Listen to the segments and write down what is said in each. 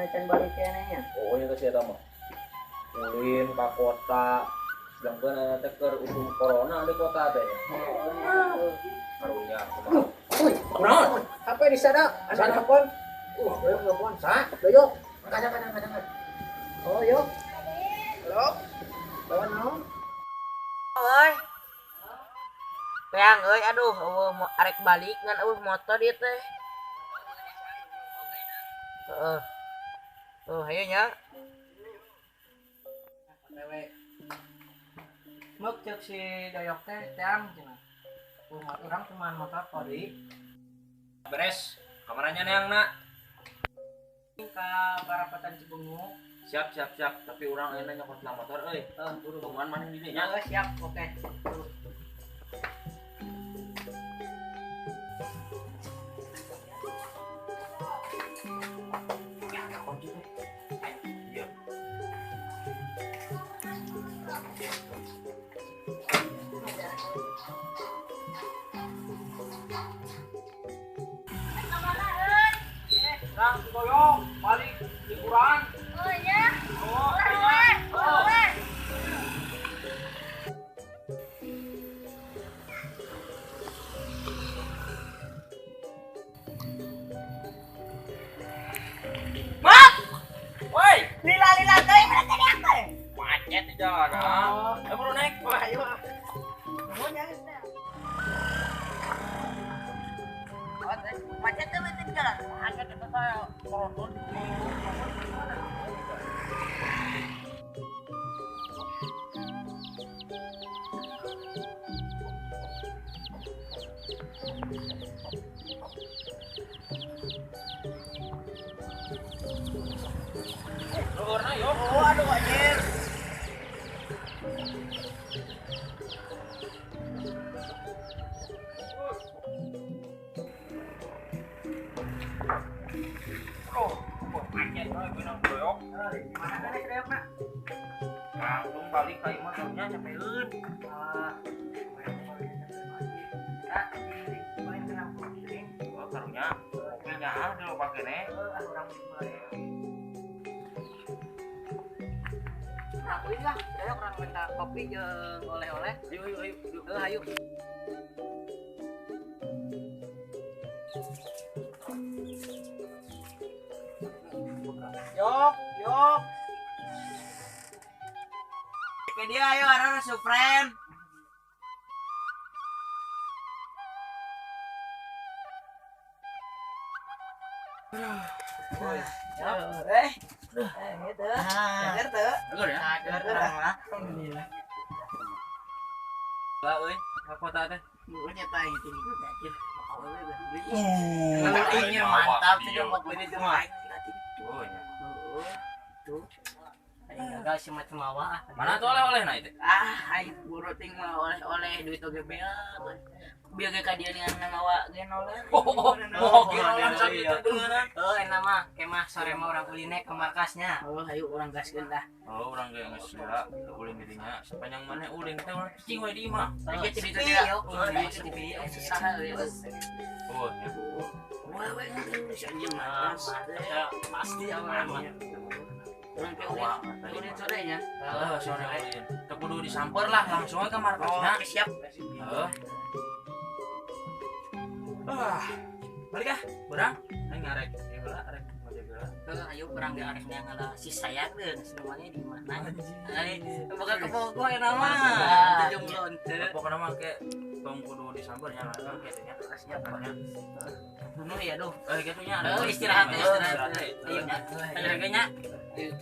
ayeuna can balik keneh nya. Oh nya teh si eta mah. Ulin ka kota. Sedangkan ayeuna teh keur usum corona di kota teh nya. Karunya kumaha. Kunaon? Apa di sana? Ada telepon. Doyok telepon sa. Doyok. Kadang-kadang. Oh, yok. Halo. Bawa naon? Oi. Peang euy, aduh, eueuh arek balik ngan eueuh motor ieu teh. Heeh. Tuh, hayu nya. Wewe. Mek cek si Doyok teh teang cenah. Kumaha urang cuman motor kodi. Beres. Kamaranya neang na. Ka Barapatan Cibengu. Siap. Tapi urang ayeuna nyokot motor euy. Heeh, buru. Tungguan maneh di dieu nya. Heeh, siap. Oke. Iya. Kang Doyok balik liburan. Oh iya. Oh, iya. Oh. Mak! Woi, Lila-lila teuing mana tadi aku? Macet di jalan. Oh. Buru naik. Wah, ayo. Nuhun ya. Macet teh di jalan. Macet itu saya koronton. Luhurna yo. Oh, aduh anjir. Oh, macet euy beunang doyok. Mana kan doyok nak? Langsung balik ka imah karunya capeun. Ah. Kak, di kena pusing. Oh, karunya. Kopinya ah dilupa keneh. Heeh, urang beli. Akuin lah, doyok urang minta kopi jeung oleh-oleh. Ayo ayo ayo. Heuh, hayu. Yok, yok. Ke dia ayo arah Sufren. Eh, gitu. Cager teu? Cager ya? Cager urang mah. Alhamdulillah. Lah euy, ka kota teh. Gua nyata itu nih. Ini mantap sih mau beli itu mah. Oh, nya. Tuh. Aing gagal si macam mawa. Mana tuh oleh-oleh na itu? Ah, aing buru ting mah oleh-oleh duit oge beak. Biar ge ka dieu dengan mawa ge oleh. Oh, ge oleh sakitu denganan. Oh, enak mah kemah sore mah urang uline ke markasnya. Oh, ayo urang gaskeun dah. Oh, urang ge geus heula ulin di dinya. Sepanjang maneh ulin teh urang cicing we di imah. Lagi cerita dia. Susah euy. Oh, nya. Wah, weh, si anjing mah. Pasti aman mah. Urang teh ulin sore nya. Heeh, sore ulin. Teu kudu disamper lah, langsung we ka markasna. Oke, siap. Heeh. Ah, balik ah, berang. Aing arek heula, arek ngojek heula. Heuh, ayo urang ge arek neang heula si sayang deun semuanya di mana. Ai, boga kebogo eta mah. Teu jomblo henteu. Pokona mah ke tong kudu disamper nya langsung kitu nya. Siap, nya. Bunuh ya, duh. Kitu nya. Heuh, istirahat istirahat. Ayo, ayo ge nya. Ayo.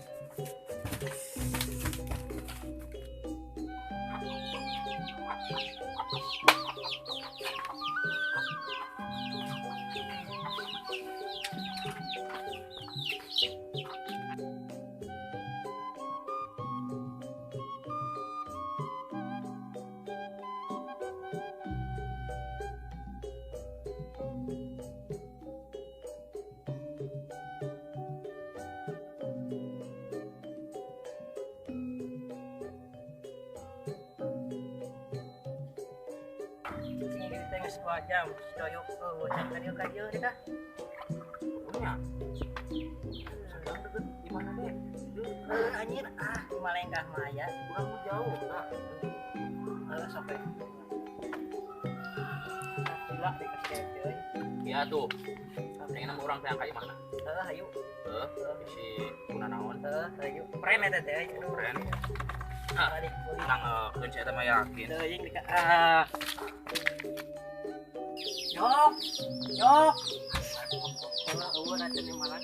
Geus 2 jam doyok eueuh can ka dieu ka dieu teh. Punya. Anjir ah malengkah mah aya. Urang mah jauh tah. Heuh sok we. Gila dikasih euy. Ya tuh. Pengen nama urang teh ka imahna. Heuh hayu. Heuh, bisi kuna naon. Heuh hayu. Keren eta teh euy. Keren. Ah, nangeukeun si eta mah yakin. Teuing dika ah. Yok. Yok. Kalau eueuh atuh di mana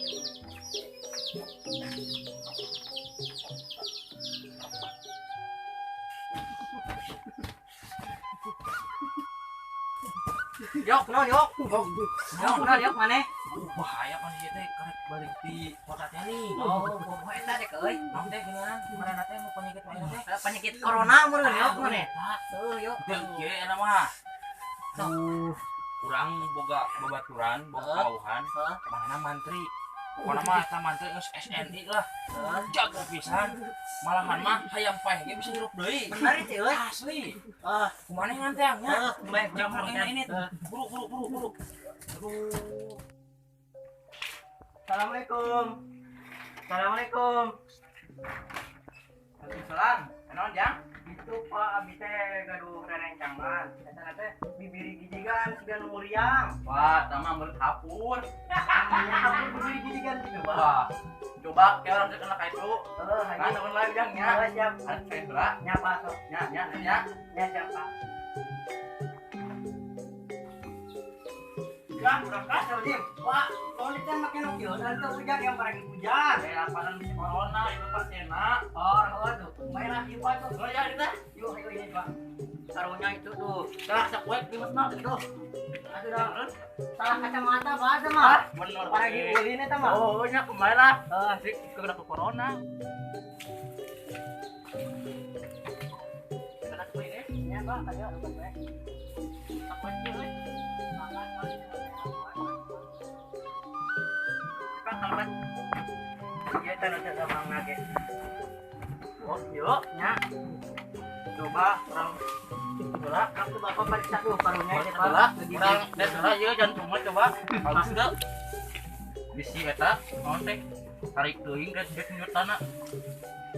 Yok, no, yok. Yok, no, yok maneh. Bahaya kan ieu teh karek balik di kota teh nih. Oh, bobo eta teh euy. Naon teh geuningan marana teh mau penyakit mana teh? Penyakit corona meureun yok maneh. Heuh, yok. Teu kieu eta mah. Urang boga babaturan, boga kauhan, mana mantri. Pokona mah eta mantri geus SNI lah. Jago pisan. Malahan mah hayang paeh ge bisa hirup deui. Bener itu euy. Asli. Ah, kumaha nganteang nya? Heuh, jam ini buru buru buru buru. Aduh. Assalamualaikum. Assalamualaikum. Waalaikumsalam. Naon jang? Itu Pak abi teh gaduh rerencangan. Eta teh bibiri gijigan siga nu muriang. Wah, tama meureun hapur. Hapur bibiri gijigan gitu, Pak. Wah. Coba kayak orang teh kena ka itu. Heuh, hayu. Nah, nuhun lah jang nya. Heuh, siap. Ada saya heula. Nya Pak sok. Nya nya nya. Nya siap, Pak. Ya, urang kasih Jim. Pak, kalau ini kan makin oke, nanti hujan yang paragi hujan. Ya, panan corona itu pasienna. Oh, oh tuh. Main lah, yuk Pak tuh. Oh ya, kita. Yuk, ayo ini Pak. Taruhnya itu tuh. Salah sakuek di masna tuh. Aduh dah. Salah kacamata Pak sama. Bener. Paragi ulin eta mah. Oh, nya kumaha lah. Asik kena corona. Kena kuy deh. Nya Pak, ayo obat we. Sakuek euy. Pak, kalbat. Ieu teh nu teu mangna ge. Oh, yuk nya. Coba urang heula, aku bapak periksa dulu parunya ya, Pak. Urang tes heula ieu jantungna coba. Halus teu? Bisi eta naon teh? Tarik teuing geus geus nyutana.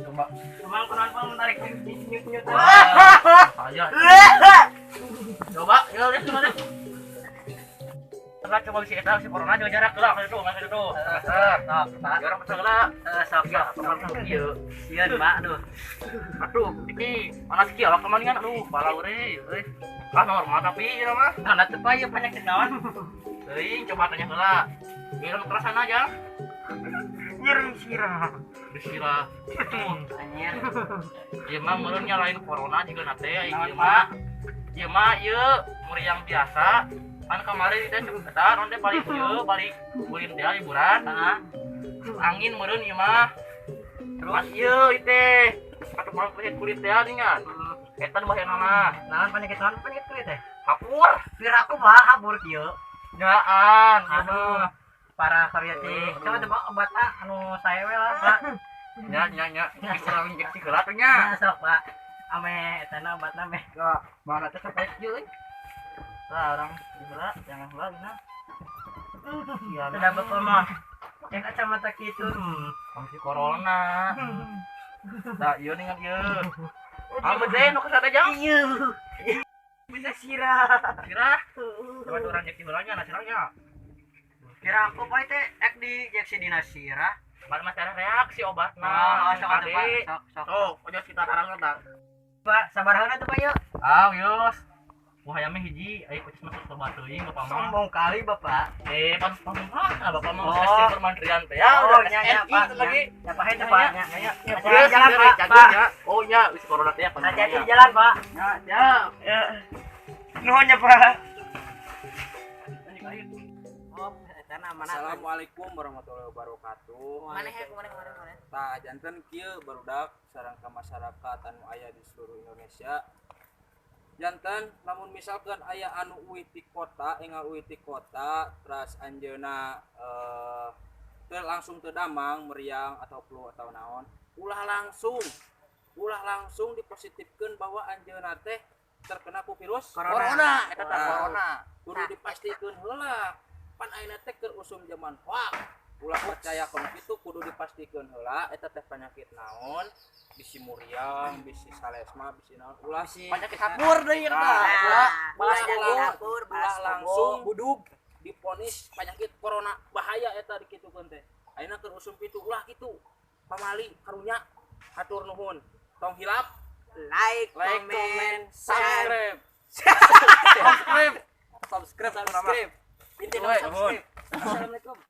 Coba. Emang kunaon Pak menarik nyut-nyut. Aya. Coba, yeuh deh coba deh. Coba bisi eta si corona jaga jarak heula ka ditu, ka ditu. Sok, Pak. Urang periksa heula. Sok, ya, ieu. Sieun, Pak, aduh. Aduh, iki panas kieu awak kemaningan aduh, balaure euy. Ah normal tapi ieu mah. Nah, teu pa ieu penyakit naon? Teuing coba tanya heula. Ieu nu kerasana aja. Nyeri sirah. Sirah. Anjir. Ieu mah meureun nya lain corona juga na teh ieu mah. Ieu mah ieu muriang biasa. Kan kamari teh eta naon teh balik ieu, balik ulin teh liburan. Heeh. Angin meureun ieu mah. Terus ieu teh atuh mah kulit kulit teh ningan. Eta nu bahayana mah. Naon penyakit naon penyakit kulit teh? Hapur. Piraku mah hapur kieu. Nyaan, aduh. Parah karya teh. Coba tebak obat anu sae we lah, Pak. Nya nya nya. Urang injeksi heula teh nya. Nya sok, Pak. Ame eta na obatna meh. Ga, mana teh sampai kieu euy. Lah urang heula, jangan heula dina. Iya. Sudah bapak mah. Yang kacamata kitu. Kondisi corona. Nah, ieu ningan ieu. Ame teh nu kesada jang? Ieu. Bisa sirah. Sirah. Coba urang injeksi heula nya, na sirahnya. Kira aku poe teh ek di injeksi dina sirah. Pan mah cara reaksi obatna. Oh, sok atuh Pak. Sok, sok. Sok, ojo kita tarang eta. Pak, sabar heula tuh Pak yeuh. Ah, yos. Wah, hayamnya hiji, ayo kucis masuk sobat teuing bapak mah. Sombong kali bapak. Pan ah bapak mah Oh. SC Permantrian teh ya, Oh, udah nya nya SNI Pak. lagi. Ya Pak itu Pak. Nya Nya, nya. Jalan Pak. Pak. Oh nya, wis corona teh ya. Hati-hati di jalan Pak. Ya, siap. Ya. Nuhun ya Pak. Oh, eta mana? Assalamualaikum warahmatullahi wabarakatuh. Maneh maneh maneh maneh. Tah janten kieu barudak sareng ka masyarakat anu aya di seluruh Indonesia. Janten lamun misalkan aya anu uih ti kota, enggal uih ti kota, teras anjeunna teu langsung teu damang meriang atau flu atau naon, ulah langsung dipositifkeun bahwa anjeunna teh terkena ku virus Corona. Eta teh corona. Kudu dipastikeun heula. Pan ayeuna teh keur usum zaman hoax. Ulah percaya kono kitu, kudu dipastikeun heula eta teh penyakit naon, bisi muriang, bisi salesma, bisi naon, ulah Bisi penyakit kapur deui eta. Nah, Nah, ulah penyakit ulah kapur, ulah balas langsung budug diponis penyakit corona, bahaya eta dikitukeun teh. Ayeuna keur usum kitu, ulah kitu. Pamali karunya, hatur nuhun. Tong hilap like, like, comment, comment, share. subscribe. Subscribe. Subscribe. Subscribe. Intinya Nuhun. subscribe. Assalamualaikum.